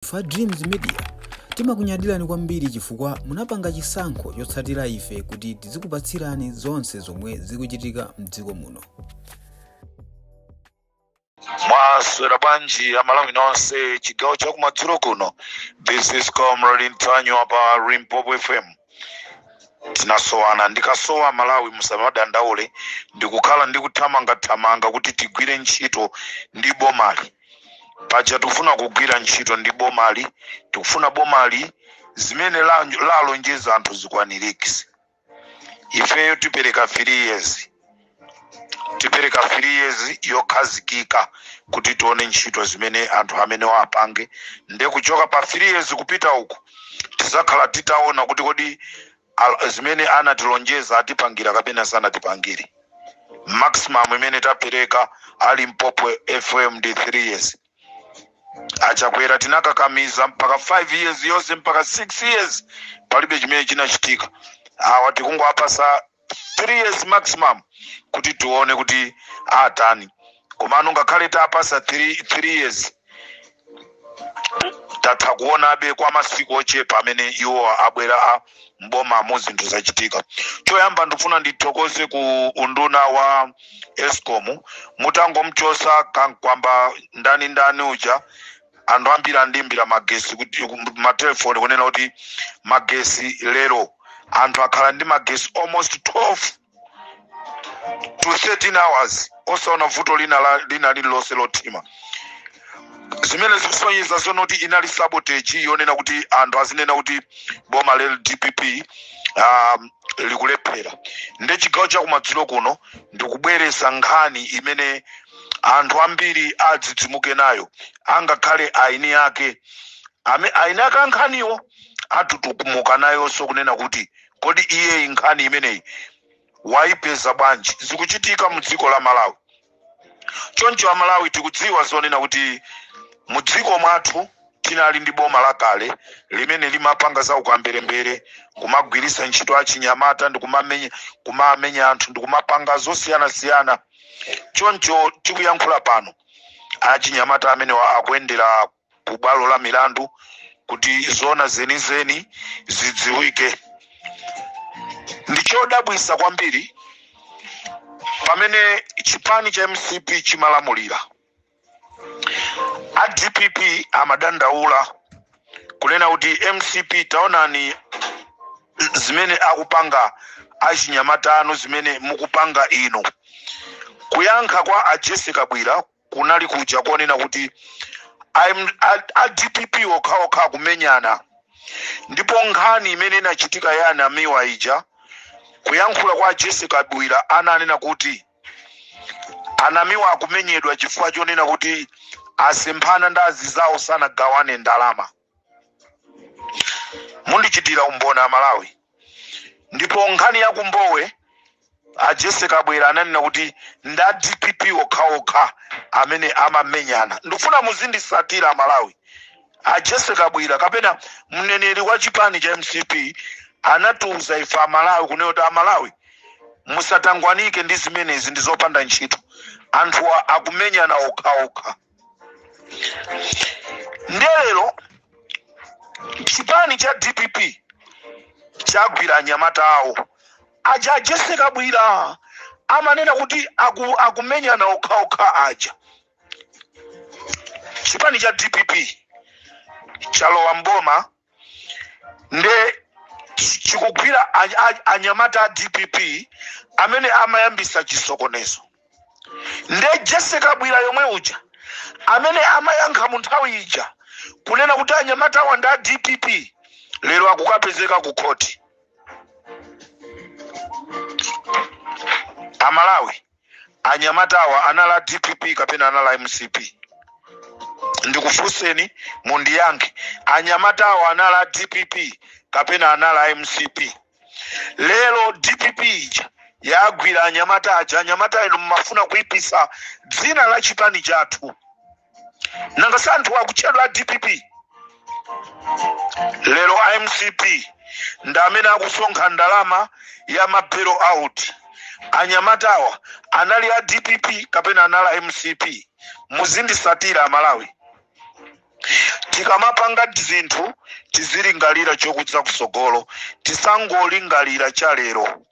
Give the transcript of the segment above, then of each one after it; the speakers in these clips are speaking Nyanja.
Ife a Dreams Media timakunyadirani kwambiri chifukwa munapanga chisankho chotsatira ife kuti tizikupatsirani zonse zomwe zikuchitika mdziko muno. Mwaswera bwanji Amalawi nonse chigawo chakumadzulo kuno? This is Comrade Ntanyiwa pa Limpopo FM. Tinasowana, ndikasowa Malawi musamadandaule, ndikukhala ndikuthamangathamanga kuti tigwire ntchito ndi bomali. Paja tikufuna kugwira ntchito ndi bomali, tikufuna bomali zimene lalonjeza anthu zikwaniritse. Ifeyo tipereka 3 years, tipereka 3 years yokhazikika kuti tione ntchito zimene anthu amene apange. Nde kuchoka pa 3 years kupita uku tizakhala titaona kuti kodi zimene anatilonjeza atipangira kapena sanatipangire. Maximum imene tapereka a Limpopo FM ndi 3 years. Achakwera tinakakamiza mpaka 5 years yonse, mpaka 6 years, palibe chimene chinachitika. Awa tikungowapasa 3 years maximum kuti tione kuti atani. Komano ngakhale tapasa 3 years, tatha kuonabe kwa masiku ochepa amene iwo abwera a mbomamo zinthu zachitika. Choyamba ndifuna ndithokoze ku unduna wa Escom, mutangomchosa Kamkwamba ndani ndani uja, anthu ambiri andimbira magesi kuti matelefoni kunena kuti magesi lero anthu akhala ndi magesi almost 12 to 13 hours osaona vuto lina lililonse lothima, zimene zikusonyeza zonoti inali sabotage yonena kuti anthu azinena kuti boma la DPP likulephera. Nde chigawo chakumadzulo kuno ndikubweresa nkhani imene anthu ambiri adzidzimuke nayo, angakhale aini ake aini ake ankhaniwo atutukumuka nayonso kunena kuti kodi iyeyi nkhani imeneyi waipeza bwanji? Zikuchitika mu dziko la Malawi. Choncho Amalawi, tikudziwa zonena kuti mu dziko mwathu tinali ndi boma lakale limene limapanga za ukamberembere, kumagwiritsa ntchito achinyamata ndi kumamenya anthu ndi kumapanga zosiyanasiyana. Choncho tikuyankhula pano achinyamata amene akuyendera ku bwalo la milandu kuti zona zenizeni zidziwike. Ndi chodabwisa kwambiri, pamene chipani cha MCP chimalamulira, a DPP amadandaula kunena kuti MCP, taonani zimene akupanga achinyamata anu, zimene mukupanga inu. Kuyankha kwa a Jessie Kabwila kunali kuja konena kuti a DPP okhaokha akumenyana. Ndipo nkhani imene inachitika ya Anamiwa ija, kuyankhula kwa Jessie Kabwila ananena kuti Anamiwa akumenyedwa chifukwa chonena kuti asemphana ndi azizawo, sanagawane ndalama. Mundichitira umboni Amalawi. Ndipo nkhani ya kumbowe, a Jessie Kabwila ananena kuti nda DPP okhaokha amene amamenyana. Ndikufuna muzindisatira Amalawi. A Jessie Kabwila kapena mneneri wa chipani cha MCP anatiuza ife Amalawi kunena kuti Amalawi musatangwanike ndi zimenezi, ndi zopanda ntchito, anthuwa akumenyana okhaokha. Ndelero chipani cha DPP chagwira anyamata awo aja a Jessie Kabwila amanena kuti akumenyana okhaokha aja. Chipani cha DPP chalowa mboma, nde chikugwira anyamata a DPP amene amayambisa chisokonezo. Nde Jessie Kabwila yomwe uja amene amayankha mu nthawi ija kunena kuti anyamata awa ndi a DPP, lero akukapezeka ku khoti. Amalawi, anyamata awa anali a DPP kapena anali a MCP? Ndikufunseni mundiyankhe, anyamata awa anali a DPP kapena anali a MCP? Lero DPP ija yagwira anyamata aja. Anyamata inu mmafuna kuipisa dzina la chipani chathu, nanga si anthu akutchedwa a DPP? Lero a MCP ndi amene akusonkha ndalama ya ma bail out. Anyamatawa anali a DPP kapena anali a MCP? Muzindisatira Amalawi. Tikamapanga zinthu tizilingalira chokudza kusogolo, tisangolingalira cha lero.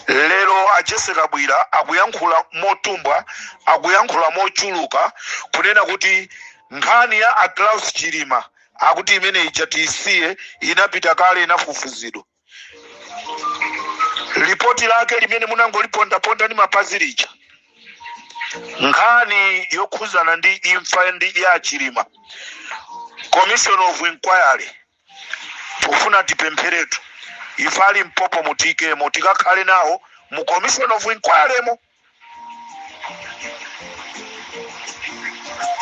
Lero a Jesse Kabwira akuyankhula motumbwa, akuyankhula mochuluka, kunena kuti nkhani ya a Klaus Chilima akuti imene ija tiyisiye, inapita kale, inafufuzidwa. Lipoti lake limene munangolipondaponda ndi mapazi lija, nkhani yokhuzana ndi imfa ndi ya Chilima, commission of inquiry, tikufuna tipempheretu ife ali mpopo mutikemo, tikakhale nawo mu commission of inquiry mo.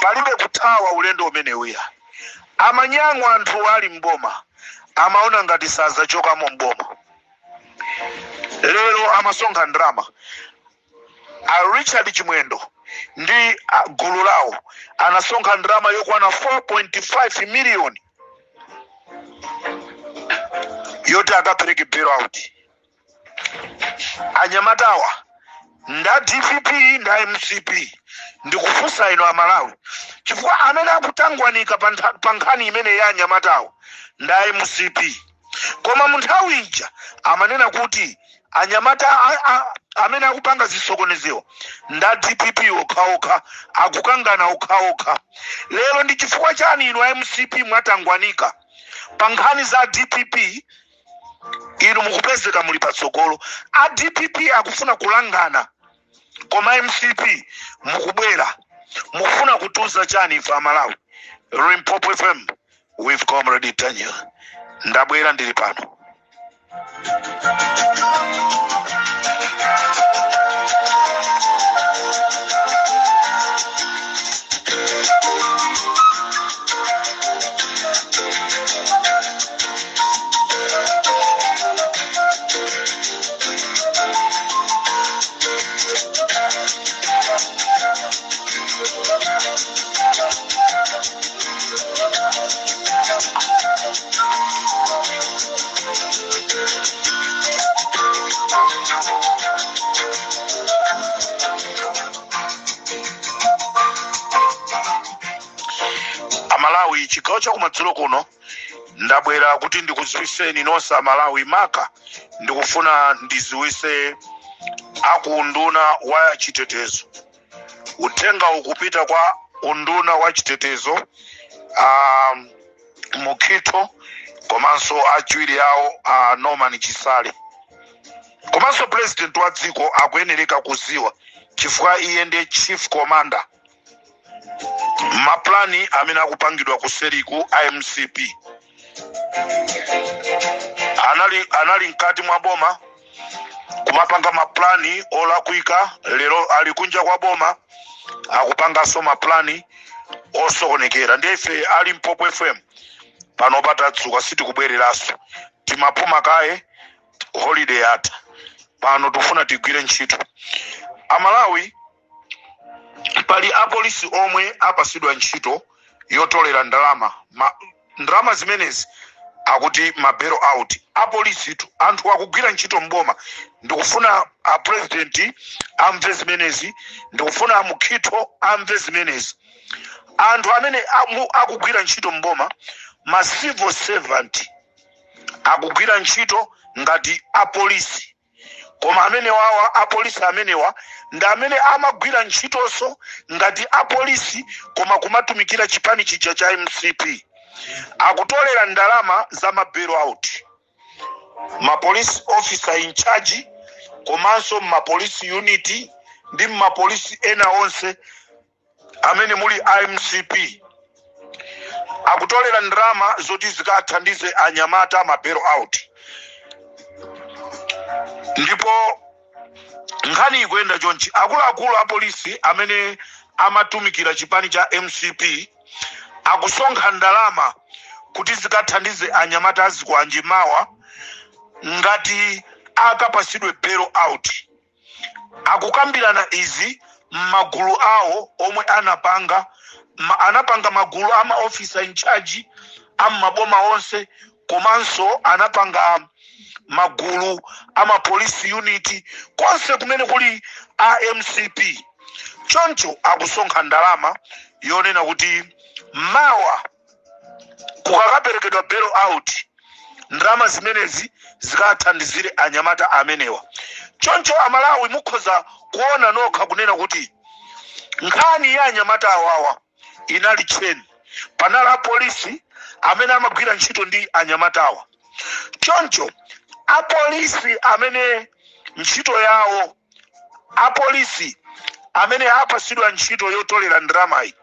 Palibe kuthawa ulendo umene uya. Amanyang'wa anthu ali mboma amaona ngati sazachokamo mboma. Lero amasonkha ndalama. A Richard Chimwendo ndi gulu lawo anasonkha ndalama yokwana 4.5 miliyoni yoti akapereke bail out. Anyamatawa nda DPP, nda MCP? Ndikufunsa ino Amalawi, chifukwa amene akutangwanika pa nkhani imene ya anyamatawa nda MCP, koma mu nthawi ija amanena kuti anyamata amene akupanga zisokonezewa nda DPP okhaokha, akukangana okhaokha. Lero ndi chifukwa chani inu a MCP mwatangwanika pa nkhani za DPP? Inu mukupezeka muli patsogolo. A DPP akufuna kulangana, koma MCP mukubwera mukufuna kutuza chani ife Amalawi? Limpopo FM with Comrade Daniel, ndabwera, ndili pano. Amalawi, chigawo chakumadzulo kuno ndabwera kuti ndikuziwiseni nonse Amalawi. Maka ndikufuna ndiziwise aku unduna wa chitetezo. Uthenga ukupita kwa unduna wa chitetezo, Mukhito komanso achiwiri awo Norman Chisale, komanso president wa dziko akuyenereka kuziwa, chifukwa iye ndiye chief commander. Maplani amene akupangidwa kuseriku, iMCP anali mkati mwa boma kumapanga maplani olakwika. Lero ali kunja kwa boma akupanganso maplani osokonekera. Ndiye ife ali Mpopo FM pano patatsuka, sitikubwereranso, timapuma kaye, holiday yatha. Pano tikufuna tigwire ntchito. Amalawi, pali apolisi omwe apasidwa ntchito yotolera ndalama, ndalama zimenezi akuti ma bail out. Apolisi tu, anthu akugwira ntchito mboma. Ndikufuna a president amve zimenezi, ndikufuna amukhitho amve zimenezi. Anthu amene akugwira ntchito mboma, ma civil servant, akugwira ntchito ngati apolisi, koma amene wawa apolisi amenewa ndi amene amagwira ntchitonso ngati apolisi koma kumatumikira chipani chija cha MCP, akutolera ndalama za ma bail out. Ma police officer in charge komanso ma police unit ndi mapolisi ena onse amene muli iMCP akutolera ndalama zoti zikathandize anyamata ma bail out. Ndipo nkhani ikuyenda chonchi: akuluakulu apolisi amene amatumikira chipani cha MCP akusonkha ndalama kuti zikathandize anyamata azikwanje mawa ngati akapasidwe bail out. Akukambirana izi m'magulu awo omwe anapanga, anapanga magulu ama officer in charge am'maboma onse, komanso anapanga magulu ama police unit konse kumene kuli a MCP. Choncho akusonkha ndalama yonena kuti Mawa kukakaperekedwa bail out, ndalama zimenezi zikathandizire anyamata amenewa. Choncho Amalawi, mukhoza kuona nokha kunena kuti nkhani ya anyamata awawa inali chain. Panali apolisi amene amagwira ntchito ndi anyamatawa. Choncho apolisi amene ntchito yawo, apolisi amene apasidwa ntchito yotolera ndalamayi,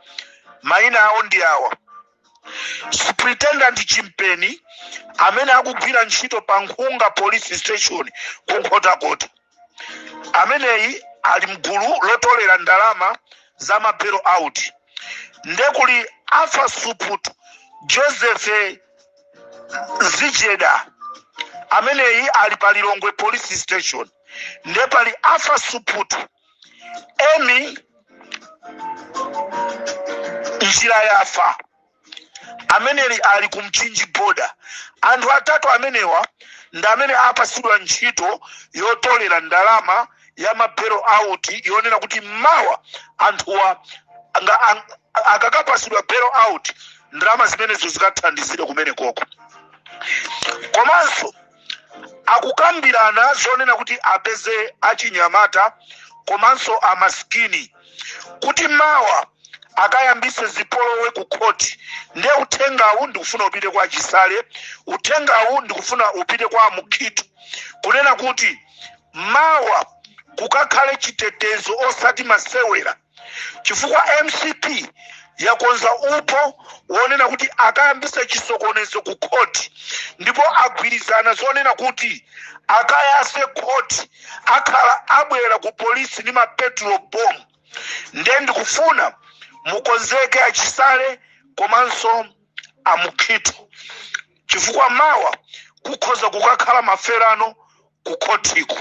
mayina awo ndi awa: Superintendent Chimpeni, amene akugwira ntchito pa Nkhunga Police Station ku Nkhotakota. Ameneyi ali mgulu lotolera ndalama za ma bail out. Ndekuli Alpha Supt Joseph Zijeda, ameneyi ali pa Lilongwe Police Station. Nde pali Alpha Supt Emi Njira Yafa, ameneli ali ku Mchinji border. Anthu atatu amenewa ndi amene apasidwa ntchito yotolera ndalama ya ma bail out, yonena kuti mawa anthuwa akakapasidwa bail out, ndalama zimenezo zikathandizire kumene koko. Komanso akukambirana zonena kuti apeze achinyamata komanso amaskini kuti mawa akayambise zipolowe ku khoti. Ndiye uthengawu ndikufuna upite kwa Chisale, uthengawu ndikufuna upite kwa Mukhitu, kunena kuti mawa kukakhale chitetezo, osati masewera, chifukwa MCP yakonza upo wonena kuti akayambise chisokonezo ku khoti, ndipo agwirizana zonena kuti akayase khoti, akhala abwera ku polisi ndi ma petrol bomb. Nde ndikufuna mukonzeke, Achisale komanso Amukhitu, chifukwa mawa kukhoza kukakhala maferano ku khotiko.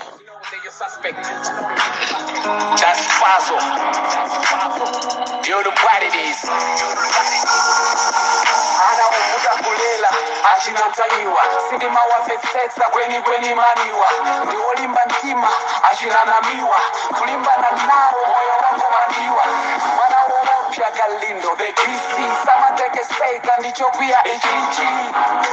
Suspect. That's Fazo. You know what it is. Ana ovuta kulela achinataliwa, sindimawamvetsetsa kwenikweni maniwa, ndiwolimba mtima achinanamiwa, kulimbana nawo moyo wangu maniwa, mwana wopya Kalindo the DC samatekeseka, ndichokwiya ichichi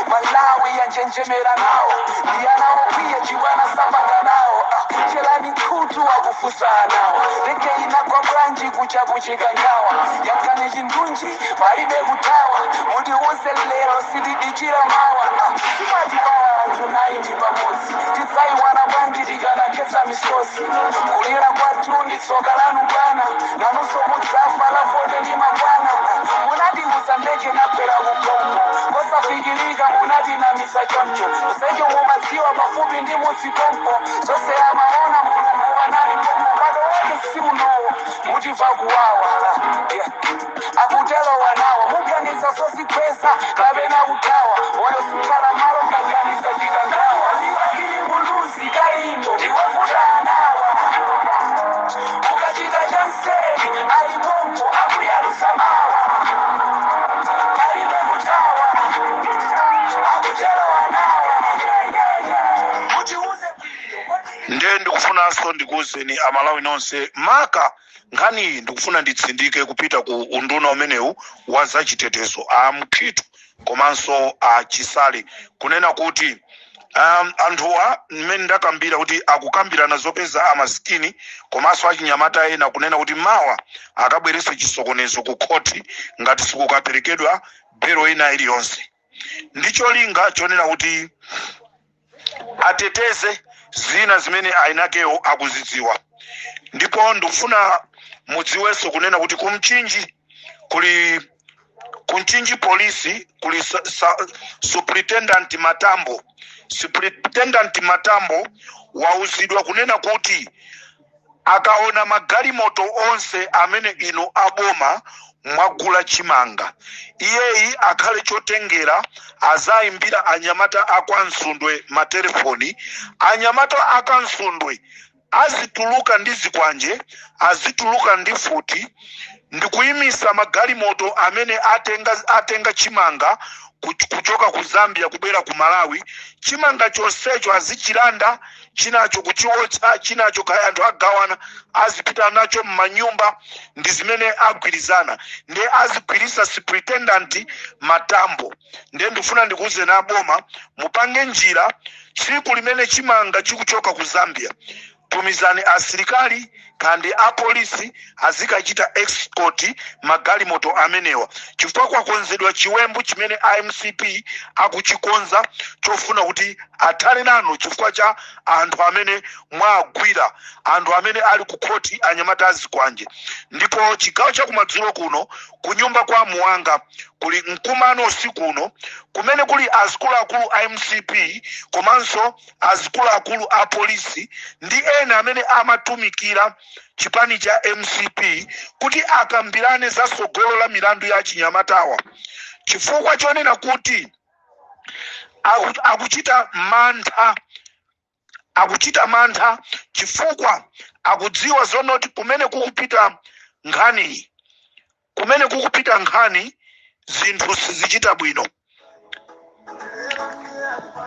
Malawi yanjenjemera nawo, ndiyanawo chibwana sapanga nawo. Ah, chelani khutu wakufusa nawo, ndege inagwa bwanji kucha kuchikangawa, yankani chindunji, palibe kutawa, mutiuze lero, sitidikira mawa. Ah, timatiwawa anthu 90 pamodzi, tidzaiwana bwanji tikanakhetsa misozi? Kulira kwathu ndi tsoka lanu bwana, nanunso mudzafa la 40 limakwana. Munatiuza ndege nakwera kukongo kosafikirika, munatinamisa choncho kusecho mumadziwa pafupi ndi mudzi pompo, zonse amaona Mulungu anali pompo, bado wake si unowo mutimva kuwawa. Yeah. Akutelo wanawa muganiza zozikweza kapena kuthawa, moyo sukhala malo kaganiza chikangawa, ndiwakili muluzi Kalindo ndiwavuta anawa, ukachita chanseri alipompo akuyalusa mawa, palibe kuthawa, akutelo wanawa mutiuze. Ndiye ndikufunanso ndikuwuzeni Amalawi nonse, maka nkhaniyi ndikufuna nditsindike kupita ku unduna umenewu wa zachitetezo, a Mkhito komanso a Chisale, kunena kuti anthuwa mmene ndakambira kuti akukambirana zopeza amasikini komanso achinyamata ena, kunena kuti mawa akabwerese chisokonezo ku khoti ngati sikukaperekedwa belo ina iliyonse, ndi cholinga chonena kuti ateteze zina zimene ainakewo akuzidziwa. Ndipo ndikufuna mudziwenso kunena kuti kumchinji kuli, kumchinji polisi kuli Superintendent Matambo. Superintendent Matambo wauzidwa kunena kuti akaona magalimoto onse amene inu aboma mwagula chimanga, iyeyi akhale chotengera, azayimbira anyamata akwansundwe matelefoni. Anyamata akansundwe azituluka ndi zikwanje, azituluka ndi futi ndikuyimisa magalimoto amene atenga chimanga. Kuchoka ku Zambia kubwera ku Malawi, chimanga chonsecho azichilanda, chinacho kuchiotcha, chinacho kaya anthu agawana, azipita nacho m'manyumba. Ndi zimene agwirizana, ndiye azigwirisa Superintendent Matambo. Ndiye ndifuna ndikuuze na boma, mupange njira, tsiku limene chimanga chikuchoka ku Zambia, tumizani asilikali kandi apolisi azikachita escort magalimoto amenewa, chifukwa kwakonzedwa chiwembu chimene iMCP akuchikonza chofuna kuti athane nanu chifukwa cha anthu amene mwagwira, anthu amene ali ku khoti, anyamata azikwanje. Ndipo chigawo chakumadzulo kuno, kunyumba kwa Muwanga, kuli mkumano usiku uno kumene kuli azikuluakulu a MCP komanso azikuluakulu a polisi ndi ena amene amatumikira chipani cha MCP kuti akambirane za tsogolo la milandu ya chinyamatawa, chifukwa chonena kuti akuchita mantha, akuchita mantha chifukwa akudziwa zonoti kumene kukupita nkhani, kumene kukupita nkhani, zinthu sizichita bwino.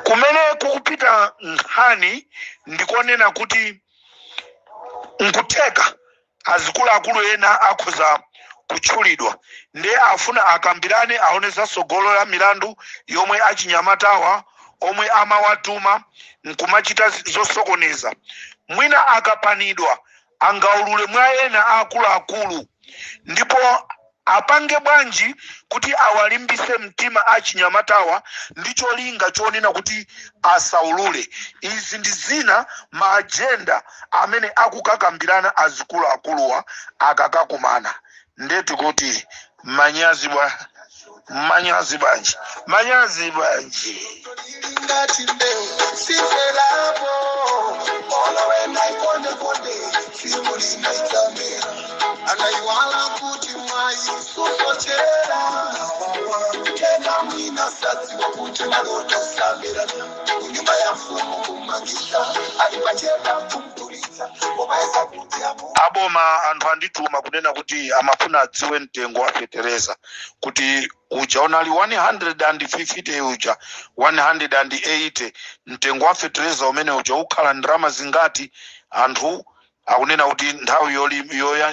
Kumene kukupita nkhani ndikonena kuti nkutheka azikuluakulu ena akhoza kutchulidwa. Ndiye afuna akambirane, aone za tsogolo la milandu yomwe achinyamatawa omwe amawatuma nkumachita zosokoneza. Mwina akapanidwa angaulule mwa ena akuluakulu, ndipo apange bwanji kuti awalimbise mtima achinyamatawa ndi cholinga chonena kuti asaulule. Izi ndi zina ma agenda amene akukakambirana azikuluakuluwa akakakumana. Ndetu kuti manyazi bwa, manyazi bwanji, manyazi bwanji! Ngati mbewu sifelapo, olowena ikondekonde simulima itsamera, anaiwala kuti mwayi susochera tena, mwina sadziwa kuti maloto samerana kunyumba ya mfumu kumangisa alipacheda kumtulitsa pomaesa kuti amu. Aboma, anthu andituma kunena kuti amafuna adziwe mtengo wa fetereza, kuti uja unali 150, uja 180, mtengo wa fetereza umene uja ukhala ndalama zingati? Anthu akunena kuti nthawi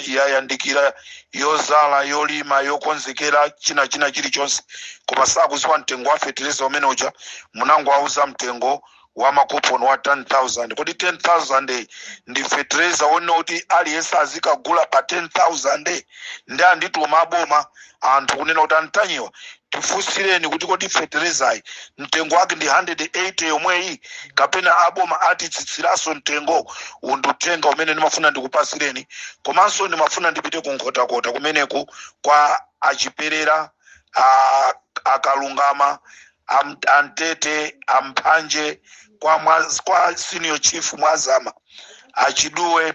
yayandikira, yozala, yolima, yokonzekera china china chilichonse, koma sakuziwa mtengo wa fetereza umene uja. Munangowauza mtengo wa makuponi wa 10,000. Kodi 10,000 ndi fetereza wonena kuti aliyense azikagula pa 10,000? Ndi andituma aboma anthu kunena kuti, "Antanyiwa, tifunsireni kuti kodi feterezayi mtengo wake ndi 180 yomweyi kapena aboma atitsitsiranso mtengo?" Uwu ndi uthenga umene ndimafuna ndikupasireni. Komanso ndimafuna ndipite ku Nkhotakota kumeneku kwa Achiperera, Akalungama, Antete, Amphanje, kwa Senior Chief Mwazama, Achiduwe.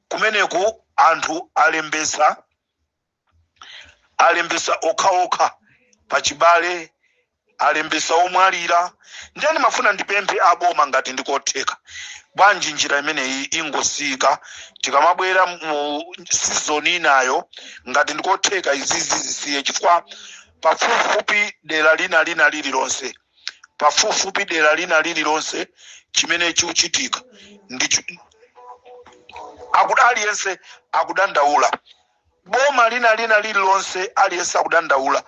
Kumeneku anthu alembesa, alembesa okhaokha pachibale, alembesa omwalira. Ndiye ndimafuna ndipemphe aboma, ngati ndikotheka bwanji njira imeneyi ingosika tikamabwera mu season inayo, ngati ndikotheka izizi zisiye, chifukwa pafupifupi dera lina lina lililonse, pafupifupi dera lina lililonse, chimene chikuchitika ndi akuti aliyense akudandaula. Boma lina lina lililonse, aliyense akudandaula.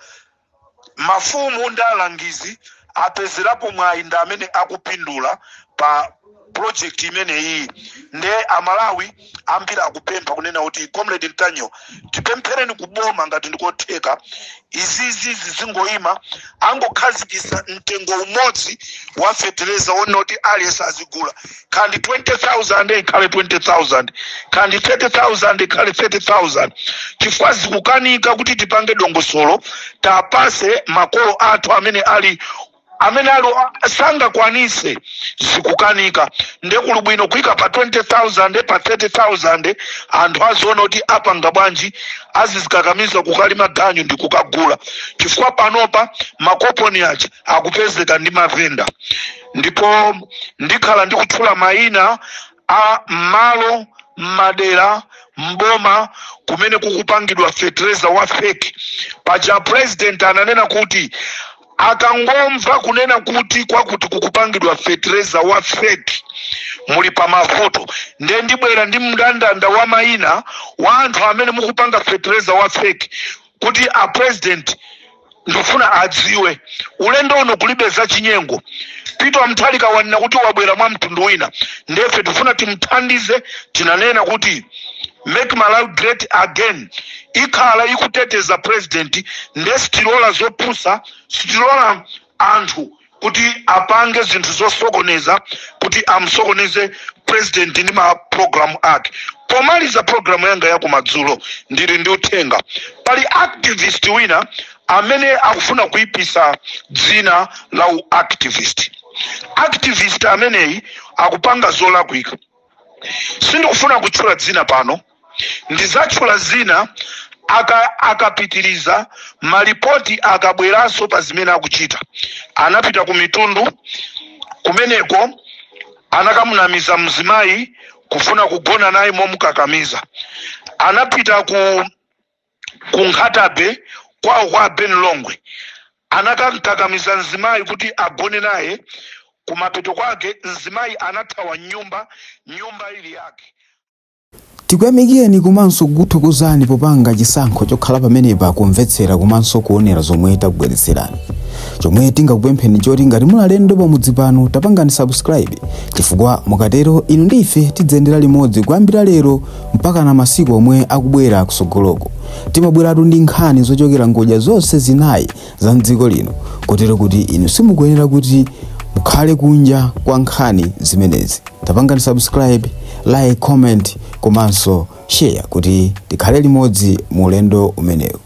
Mafumu ndi alangizi apezerapo mwayi, ndi amene akupindula pa project imeneyi. Nde Amalawi ambiri akupempha kunena kuti, "Comrade Ntanyo, tipemphereni kuboma, ngati ndikotheka izizi zizingoyima, angokhazikisa mtengo umodzi wa fetereza wonena kuti aliyense azigula, kandi 20,000 ikhale 20,000, kandi 30,000 ikhale 30,000, chifukwa zikukanika kuti tipange dongosolo, tapase makolo athu amene ali sangakwanise, zikukanika. Ndekuli bwino kuyika pa 20,000, pa 30,000, anthu aziona kuti apanga bwanji, azizikakamiza kukalima ganyu ndi kukagula, chifukwa panopa makoponi aja akupezeka ndi mavenda." Ndipo ndikhala ndikutchula mayina a malo m'madera, mboma kumene kukupangidwa fetereza wa fake. Paja President ananena kuti Akangomva kunena kuti kwakuti kukupangidwa fetereza wa fake, muli pa mavuto. Nde ndibwera ndi mndandanda wa mayina wa anthu amene mukupanga fetereza wa fake, kuti a President ndifuna adziwe, ulendo uno kulibe zachinyengo. Peter Mutharika wanena kuti wabwera mwa mtundu wina, ndefe tifuna timthandize. Tinanena kuti Make Malawi Great Again ikhala ikuteteza President, nde sitilola zopusa, sitilola anthu kuti apange zinthu zosokoneza, kuti amsokoneze President ndi ma program ake. Pomaliza program yanga yakumadzulo, ndili ndi uthenga. Pali activist wina amene akufuna kuyipisa dzina la activist. Activist ameneyi akupanga zolakwika. Sindikufuna kutchula dzina pano, ndizatchula zina akapitiriza, malipoti akabweranso pa zimene akuchita. Anapita ku Mitundu, kumeneko anakamunamiza mzimayi kufuna kugona naye momukakamiza. Anapita ku Nkhata Bay kwawo kwa Ben Longwe, anakamkakamiza mzimayi kuti agone naye. Kumapeto kwake mzimayi anathawa nyumba, nyumba ili yake. Tikuyamikeni komanso kukuthokozani popanga chisankho chokhala pamenepa kumvetsera komanso kuonera zomwe takubweretserani. Chomwe tingakupempheni choti ngati muli alendo pamudzi pano, tapangani subscribe, chifukwa mukatero inu ndi ife tidzayendera limodzi kuyambira lero mpaka na masiku omwe akubwera kusogoloko. Timabweratu ndi nkhani zochokera ngodya zonse zinayi za mdziko lino, kotero kuti inu simukuyenera kuti mukhale kunja kwa nkhani zimenezi. Tapangani subscribe, like, comment komanso share kuti tikhale limodzi mu ulendo umenewu.